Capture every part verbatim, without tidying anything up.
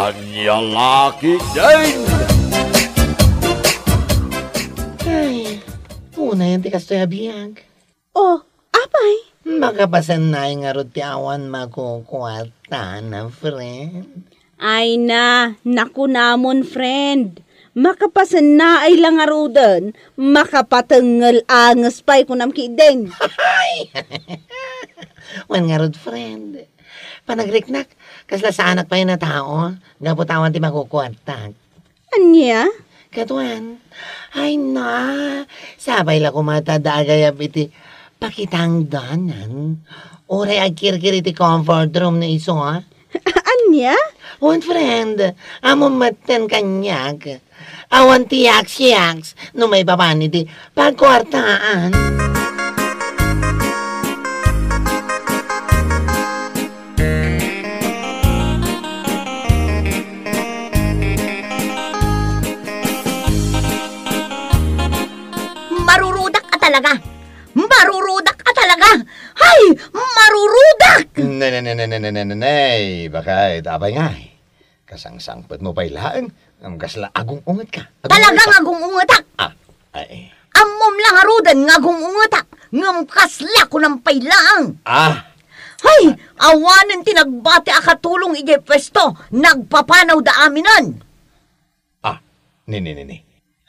Ania la ketdin? Ay, unayen ti kastoy a biag. Oh, apay? Makapasennaay ngarud ti awan makukuarta, friend. Ay na, nakunamon, friend. Makapasennaay la ngaruden, makapatengngel anges pay kunam ketdin. Ay! Wen ngarud, friend. Panagriknak, kasla saanak pay a tao, gapu ta awan ti makukuartak. Ania? Kaduan, ay na, sabay la koma ta adda agayab iti pakitangdanan. Uray agkirkir iti comfort room no isu, ha? Ania? Wen, friend, ammom metten kaniak. Awan ti yaks-yaks no maipapan iti pagkuartaan. Marurudak a talaga! Marurudak a talaga! Hay! Marurudak! Ne, ne, ne, ne, ne, ne, ne, ne, ne, bakit? Apay ngay? Kasangsangpetmo pay laeng, ngem kasla agung-ungetka. Talagang agung-ungetak! Ah, ay. Ammom la ngaruden nga agung-ungetak, ngem kasla kunam pay laeng. Ah! Hay! Awanen ti nagbati a katulong idiay puesto, nagpapanawda aminen. Ah, ni, ni, ni, ni.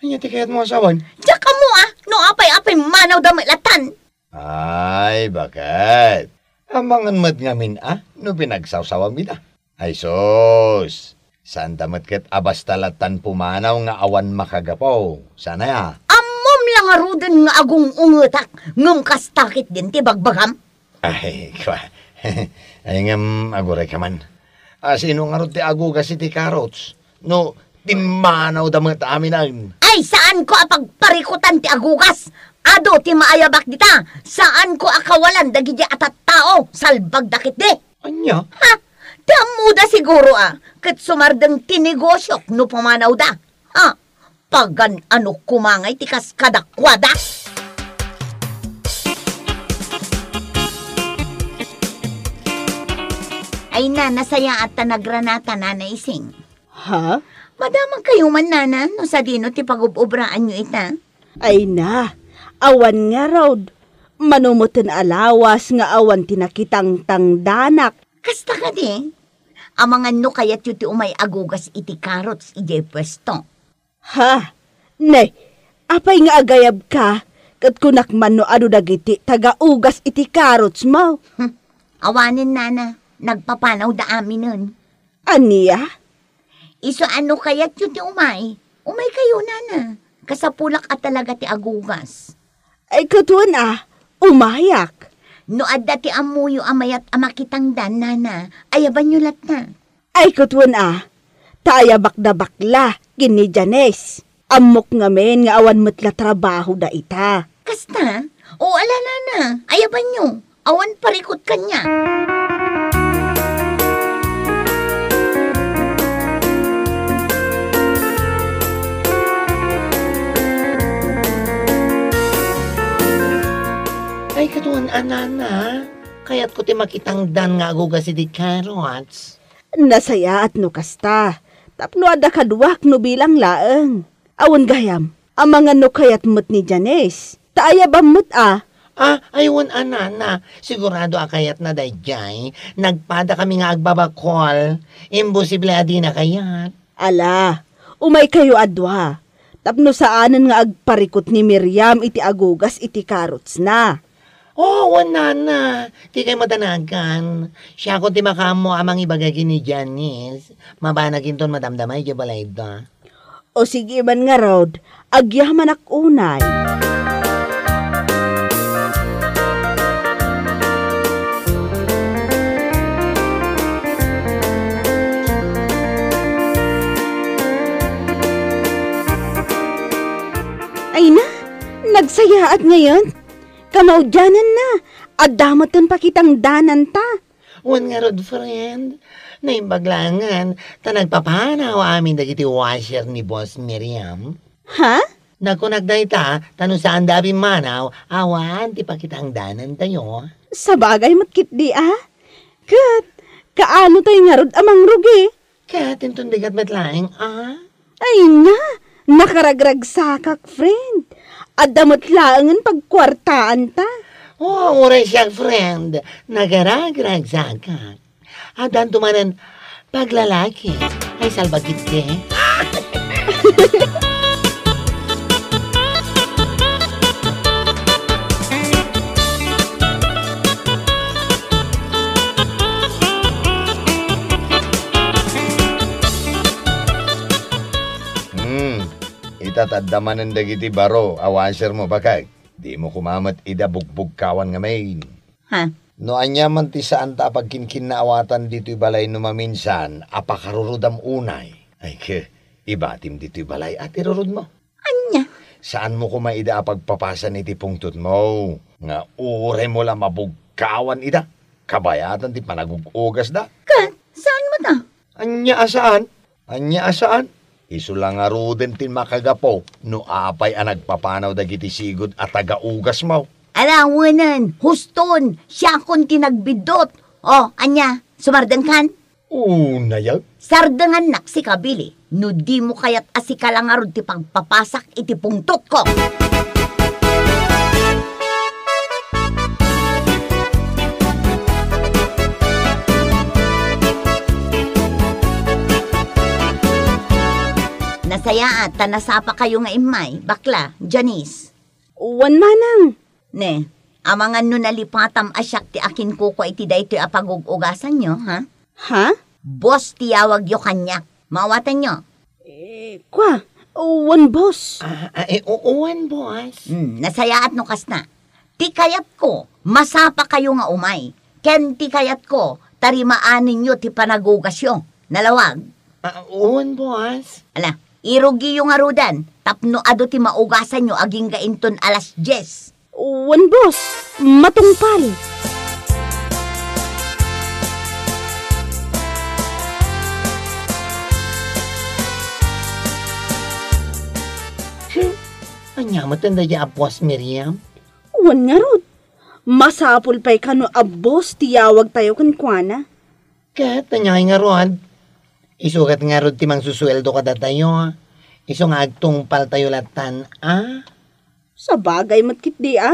Ania ti kayatmo a sawen? Diak ammo, ah, no apay-apay manawda met lattan. Ay, bakit? Amangan met ngamin a no pinagsawsawamida. Ay sus, saanda met ket a basta lattan pumanaw nga awan makagapu. Saan aya? Ammom la ngaruden nga agung-ungetak, ngem kasta ketdin ti bagbagam? Ay, kua. Ay, ngem agurayka man. A, sino ngarud ti agugas iti carrots? No, timmanawda met aminen. Ay, saanko a pagparikutan ti agugas. Adu ti maayabak dita. Saanko a kawalan dagidi a tattao. Salbagda ketdi. Ania? Ha? Ti ammoda siguro a ket sumardeng ti negosiok no pumanawda. Ha? Pagan-anok koma ngay ti kas kadakuada. Ay na, nasayaat ta nagranata, Nana Ising. Ha? Madamagkayo man, Nana, no sadino ti pagub-obraanyo ita? Ay na, awan ngarud. Mano metten a lawas nga awan ti nakitangtangdanak. Kasta kadi? Amangan no kayatyo ti umay agugas iti carrots idiay puesto. Ha? Ne, apay nga agayabka? Ket kunak man no adu dagiti tagaugas iti carrotsmo. Hmm. Awanen, Nana, nagpapanawda aminen. Ania? Isu a no kayatyo ti umay, umaykayo, Nana. Kasapulak a talaga ti agugas. Ay, ket wen a, umayak. No adda ti ammoyo a mayat a makitangdan, Nana, ayabanyo latta. Ay, ket wen a, ta ayabakda bakla ken ni Janice. Ammok ngamin nga awan met la trabahoda ita. Kasta? O, ala, Nana, ayabanyo. Awan parikut kaniak. Ay, ket wen a, Nana, kayatko ti makitangdan nga agugas iti carrots. Nasayaat no kasta, tapno adda kaduak no bilang laeng. Awan gayam, amangan no kayat met ni Janice. Ta ayabam met a. Ah, ay wen a, Nana, sigurado a kayatna daydiay. Nagpadakami nga agbabakol. Imposible a dina kayat. Ala, umaykayo a dua. Tapno saanen nga agparikut ni Miriam iti agugas iti carrotsna. Oo, wen, Nana. Dikay madanagan. Siakon ti makaammo a mangibaga ken ni Janice. Mabanak inton madamdama idiay balayda. O sige man ngarud, agyamanak unay. Ay na, nagsayaat ngayon. Kamaudiananna, adda metten pakitangdananta. Wen ngarud, friend, naimbag laengen ta nagpapanaw amin dagiti washer ni Boss Miriam. Ha? Nakunak dayta ta no saanda a pimmanaw, awan ti pakitangdanantayo. Sabagay met ketdi a. Ket, kaano tayo ngarud a mangrugi? Ket inton bigat met laeng, a? Ay na, nakaragragsakak, friend. Adda met laengen pagkuartaanta. O, uray siak, friend, nakaragragsakak. Addanto manen paglalaki. Ay, salbagitde. Hmm, ita, adda manen dagiti baro a washermo, bakay. Dimo koma met ida bugbugkawan ngamin. Ha? No ania man ti saanta a pagkinkinnaawatan ditoy balay no maminsan a pakarurodam unay, ay ke, ibatim ditoy balay a ti rurudmo. Ania? Saanmo koma ida a pagpapasan iti pungtotmo, nga uraymo la mabugkawan ida, kabayatan ti panagug-ugasda. Ket, saan met a? Ania a saan? Ania a saan? Isu la ngaruden ti makagapu no apay a nagpapanaw dagiti sigud a taga-ugasmo. Ala, wenen, huston, siakon ti nagbiddut. O, ania, sumardengkan? Unay a? Sardengannak sika, Billy, no dimo kayat a sika la ngarud ti pagpapasak iti pungtotko. Nasayaat ta nasapakayo nga immay, bakla, Janice. Wen, manang. Ne, amangan no nalipatam a siak ti akinkukua iti daytoy a pagug-ugasanyo, ha? Ha? Boss ti yawagyo kaniak. Maawatanyo? Eh, kua, wen, boss. Ah, ah, eh, oo, wen, boss. Hmm, nasayaat no kasta. Ti kayatko, masapakayo nga umay. Ken ti kayatko, tarimaanenyo ti panagugasyo. Nalawag? Ah, wen, boss. Ala, irugiyo ngaruden, tapno adu ti maugasanyo agingga inton alas dies. Wen, boss. Matungpal. Hmm, ania met daydiay a boss, Miriam? Wen ngarud. Masapul pay kano a boss ti yawagtayo kenkuana. Ket ania ngarud? Isu ket ngarud ti mangsusueldo kadatayo. Isu nga agtungpaltayo lattan, a? Sabagay met ketdi, a?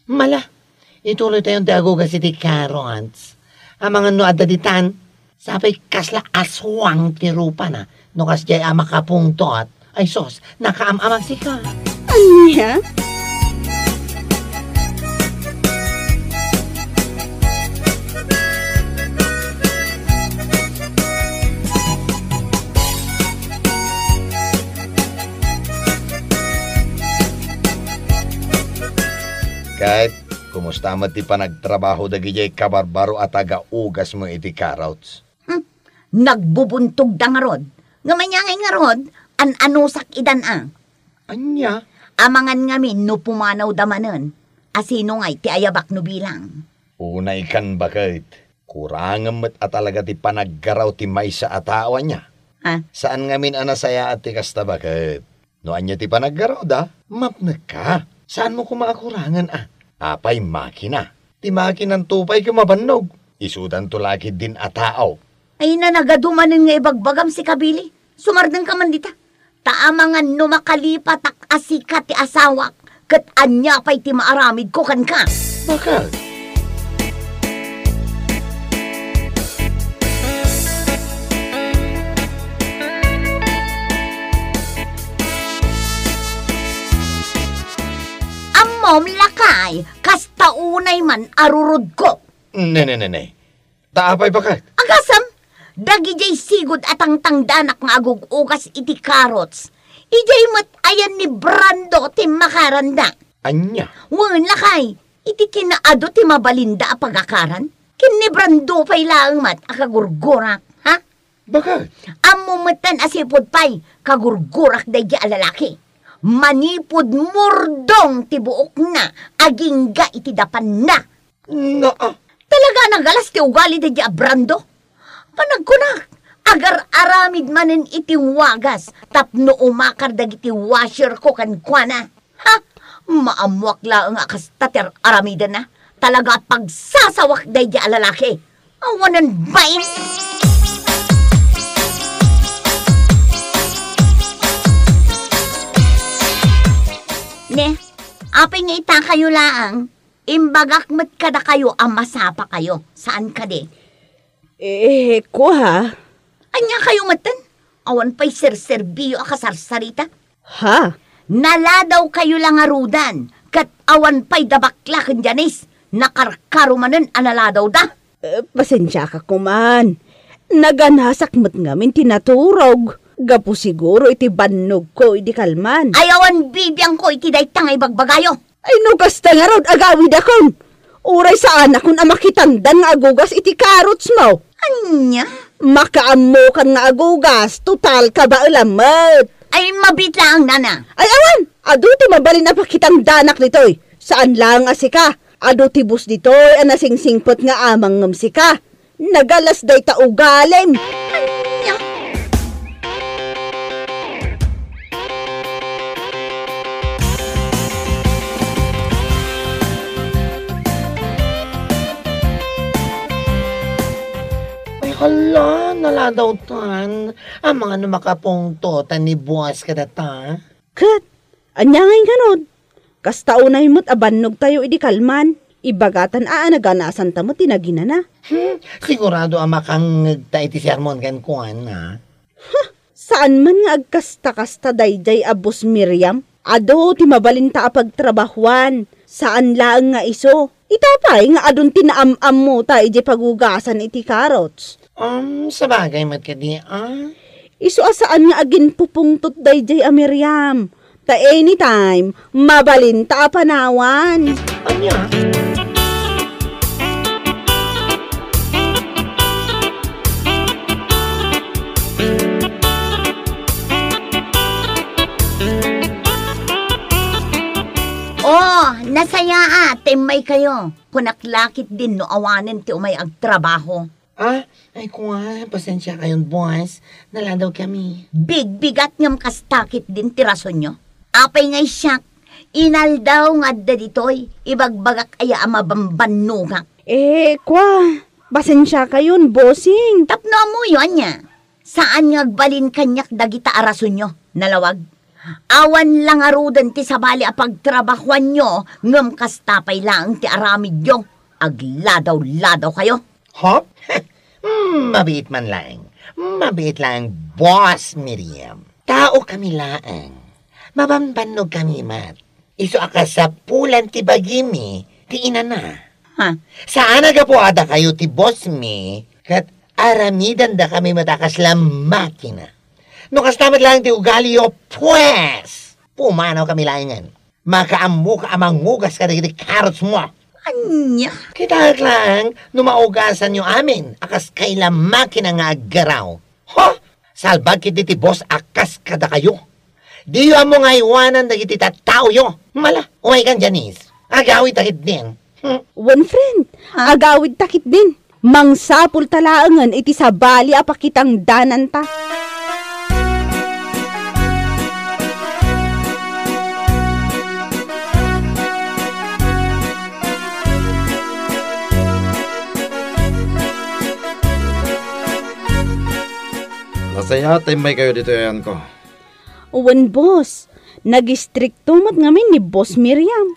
Mala, ituloytayon ti agugas iti carrots. Amangan no adda ditan, sapay kasla aswang ti rupana, no kasdiay a makapungtot. Ay sus, nakaam-amag sika. Ania? Ket, kumusta met ti panagtrabaho dagidiay kabarbaro a taga-ugasmo iti carrots? Hmm, nagbubuntogda ngarud. Ngem ania ngay ngarud, an-anusak idan a? Ania? Amangan ngamin no pumanawda manen. Asino ngay ti ayabak no bilang? Unay kan baket. Kurangem met a talaga ti panaggaraw ti maysa a tao, ania? Ha? Saan ngamin a nasayaat ti kasta baket. No ania ti panaggarawda, mapnekka. Saanmo koma a kurangen a? Apay makina? Ti makinanto pay ket mabannog. Isudanto la ketdin a tao. Ay, nanagadu manen nga ibagbagam, sika Billy. Sumardengka man dita. Ta amangan no makalipatak a sika ti asawak, ket ania pay ti maaramidko kenka? Bakal. Ammom, lakay, kasta unay man a rurodko. Ne, ne, ne, ne. Ta apay baket? Agasem, dagidiay sigud a tangtangdanak nga agug-ugas iti carrots, idiay met ayan ni Brando ti makaranda. Ania? Wen, lakay, iti kinaadu ti mabalinda a pagakaran, ken ni Brando pay laeng met a kagurgurak, ha? Baket? Ammom metten a sipud pay, kagurgurak daydi a lalaki. Manipud murdong ti buokna agingga iti dapanna. Naa. Talaga a nagalas ti ugali daydi a Brando. Panagkunak, agar-aramid manen iti wagas tapno umakar dagiti washerko kenkuana. Ha? Maammoak laeng a kasta ti ar-aramidenna. Talaga a pagsasawak daydi a lalaki. Awanen bain. Apay nga itakayo laeng, imbagak met kadakayo a masapakayo, saan kadi? Eh, kua. Ania kayo metten? Awan pay serserbiyo a kasarsarita? Ha? Naladaw kayo la ngaruden, ket awan pay da bakla ken Janice, nakarkaro manen a naladaw da. Eh, pasensiaka koman. Naganasak met ngamin ti naturog. Gapu siguro iti bannogko idi kalman. Ay, awan bibiangko iti dayta nga ibagbagayo. Ay, no kasta ngarud, agawidakon. Uray saanakon a makitandan nga agugas iti carrots mo. Ania? Makaammokan nga agugas, total kabaelam met. Ay, mabiit laeng, nana. Ay, awan! Adu ti mabalin a pakitandanak ditoy. Saan laeng a sika. Adu ti boss ditoy a nasingsingpet nga amang ngem sika. Nagalas dayta ugalim. Ania? Ay, hala, naladawtan. Amangan no makapungtotan ni boss kadata. Ket, ania ngay ngarud? Kasta unay met a bannogtayo idi kalman. Ibagatan a, a naganasanta met ti naginana. Hmm, sigurado a makangngegta iti sermon kenkuana. Huh, saan man nga agkasta-kasta daydiay a boss Miriam? Adu ti mabalinta a pagtrabahuan. Saan laeng nga isu. Ita pay nga adun ti naam-ammota idiay pagugasan iti carrots. Um, sabagay met kadi, ah? Isu a saan nga aginpupungtot daydiay a Miriam. Ta anytime, mabalinta a panawan. Ania? Oh, nasayaat, immay kayo. Kunak la ketdin no awanen ti umay agtrabaho. Ah, ay kua, pasensiakayon, boss. Naladaw kami. Bigbigat ngem kasta ketdin ti rasonyo. Apay nga siak, inaldaw nga adda ditoy, ibagbagak aya a mabambannogak. Eh, kua, pasensiakayon, bossing. Tapno ammoyo, ania? Saan nga agbalin kaniak dagita a rasonyo, nalawag? Awan la ngaruden ti sabali a pagtrabahuanyo, ngem kasta pay laeng ti aramidyo. Agladaw-ladaw kayo. Hop? Hmm, mabiit man laeng. Mabiit laeng, Boss Miriam. Tao kami laeng. Mabambannog kami met. Isu a kasapulan ti bagimi ti inana. Ha? Saan a gapu a dakayo ti boss mi, ket aramidendakami met a kasla makina. No kasta met laeng ti ugaliyo, pues, pumanaw kami laengen. Makaammoka a mangugas kadagiti carrots mo. Ania? Kitaek laeng no maugasanyo amin a kas kayla makina nga aggaraw. Ho! Salbag ketdi ti boss a kas kadakayo. Diyo ammo nga aywanan dagiti tattaoyo. Mala, umaykan, Janice. Agawidta ketdin. Hmm. Wen, friend, ha? Agawidta ketdin. Mangsapulta laengen iti sabali a pakitangdananta. Nasayaat ta immaykayo ditoy ayanko. Wen, boss. Nagistrikto met ngamin ni Boss Miriam.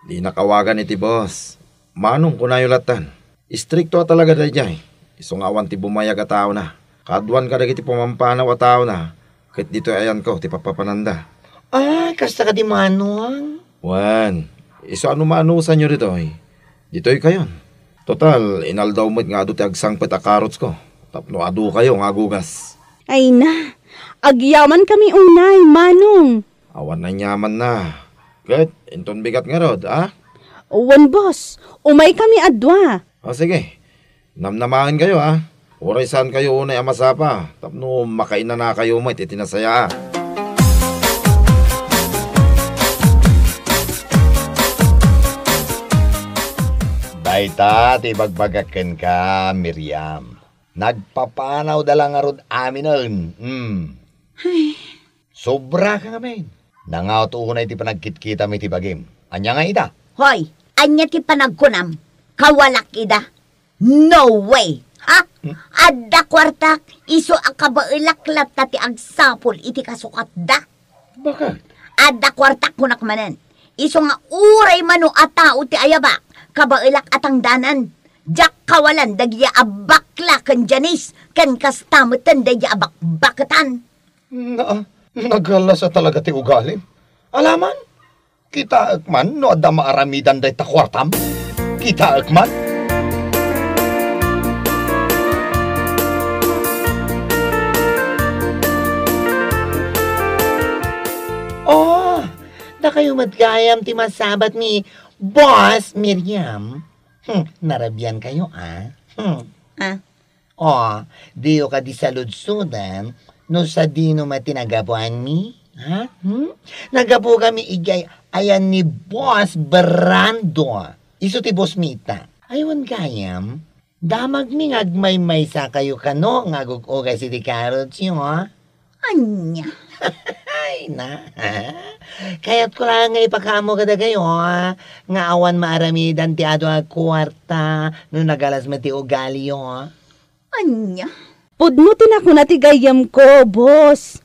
Dinak awagan iti boss. Manong kunayo lattan. Istrikto a talaga daydiay. Isu nga awan ti bumayag a taona. Kaaduan kadagiti pumampanaw a taona, ket ditoy ayanko ti papapananda. Ah, kasta kadi, Manong? Wen, isu a no maanusanyo ditoy, ditoy kayon. Total, inaldaw met nga adu ti agsangpet a karotsko tapno adu kayo nga agugas. Ay na, agyaman kami unay, Manong. Awan aniamanna. Ket inton bigat ngarud, a? Wen, boss. Umay kami a dua. O, sige. Namnamaen kayo, a? Uray saan kayo unay a masapa, tapno makainana kayo met iti nasayaat. Dayta ti ibagbagak kenka, Miriam. Nagpapanawda la ngarud aminen. Hmm. Ay. Sobra ka ngamin. Nangaot unay ti panagkitkitam iti bagim. Ania nga ita? Hoy, ania ti panagkunam? Kawalak ida? No way! Ha? Hmm? Adda kuartak, isu a kabaelak latta ti agsapul iti kasukatda. Bakit? Adda kuartak, kunak manen. Isu nga uray mano a tao ti ayabak, kabaelak a tangdanan. Diak kawalan dagiti a bakla ken Janice, ken kasta metten dagiti a bakbaketan. Na, nagalasa talaga ti ugalim. Alaman, kitaek man no adda maaramidan dayta kuartam. Kitaek man. Oh, dakayo met gayam ti masabat ni Boss Miriam. Hmm, narabian kayo, ah. Hmm. Ah. Oh, diyo kadi saludsodan no sadino met ti nagapuanmi? Ha? Hmm? Nagapukami idiay ayan ni Boss Brando. Isu ti boss mi ita. Ay, wen gayam, damagmi nga agmaymaysa kayo kano nga agug-ugas iti carrots yo, ha? Ania? Ay, na, ha? Kayatko laeng nga ipakaammo kadakayo, ha? Nga awan maaramidan ti adu a kuarta no nagalas met ti ugaliyo, ha? Ania? Pudno ti nakuna ti gayyemko, boss.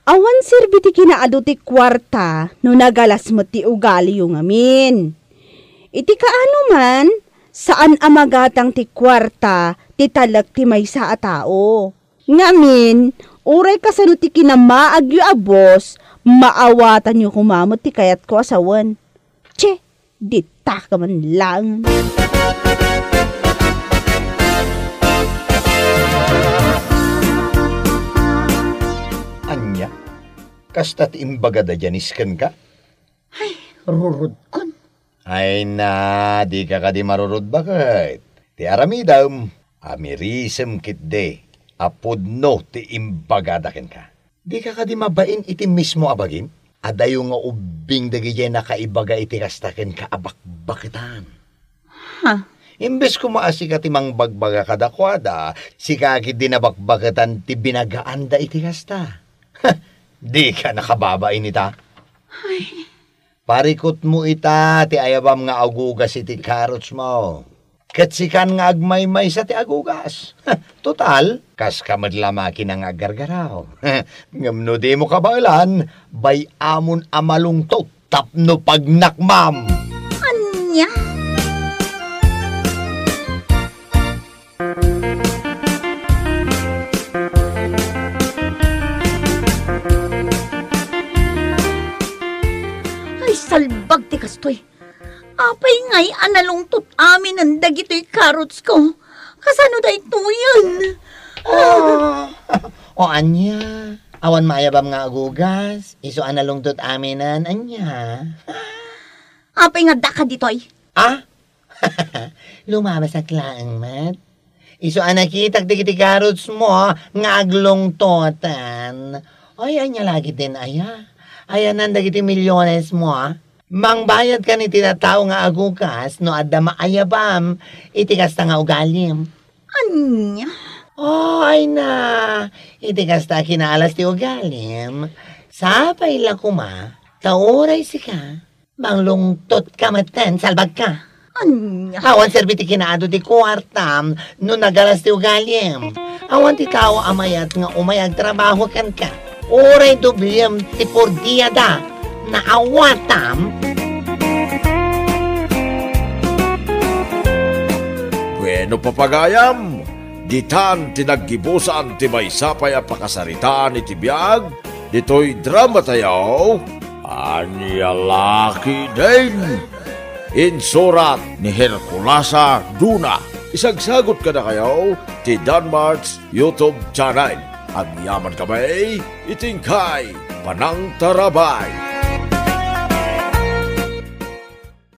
Awan serbi ti kinaadu ti kuarta no nagalas met ti ugaliyo ngamin. Iti kaano man, saan a magatang ti kuarta ti talek ti maysa a tao. Ngamin, uray kasano ti kinamaagyo a boss, maawatanyo koma met ti kayatko a sawen. Che, dita ka man laeng. Ania? Kasta ti imbaga da Janice kenka? Ay, rurudkon. Ay na, dika kadi marurud baket. Ti aramidem, amirisem ketdi a pudno ti imbagada kenka. Dika kadi mabain iti mismo a bagim? Adayo nga ubbing dagidiay nakaibaga iti kasta kenka a bakbaketan. Ha? Imbes koma a sika ti mangbagbaga kadakuada, sika ketdi nabakbaketan ti binagaanda iti kasta. Dika nakababain ita. Ay. Parikutmo ita ti ayabam nga agugas iti carrots mo. Ket sikan nga agmaymaysa ti agugas. Total, kaska met la makina nga aggargaraw. Ngem no dimo kabaelan, bay-amon a malungtot tapno pagnakmam. Ania? Ay, salbag ti kastoy. Apay ngay a nalungtot aminen dagitoy carrots ko? Kasano daytoyen? Ah, o ania? Awan maayabam nga agugas? Isu a nalungtot aminen, ania? Apay nga daka ditoy? Ah? Lumabasak laeng met. Isu a nakitak dagiti carrots mo nga aglungtotan. Ay, ania lagi den aya? Ayanan dagiti milyones mo, ah. Mangbayad kan iti tattao nga agugas no adda maayabam iti kasta nga ugalim. Ania? Oh, ay na. Iti kasta a kinaalas ti ugalim, sapay la koma, ta uray sika, manglungtot ka metten, salbag ka. Ania? Awan serbi ti kinaadu ti kuartam no nagalas ti ugalim. Awan ti tao a mayat nga umay agtrabaho kenka. Uray doblem ti pordiada, naawatam? Bueno, papagayam, ditan ti naggibusan ti maysa pay a pakasaritaan iti biag ditoy drama tayo. Ania laki den? Insurat ni Herculasa Duna. Isagsagot kadakayo ti Danmart's YouTube channel. Agyaman kami iti inkay panangtarabay.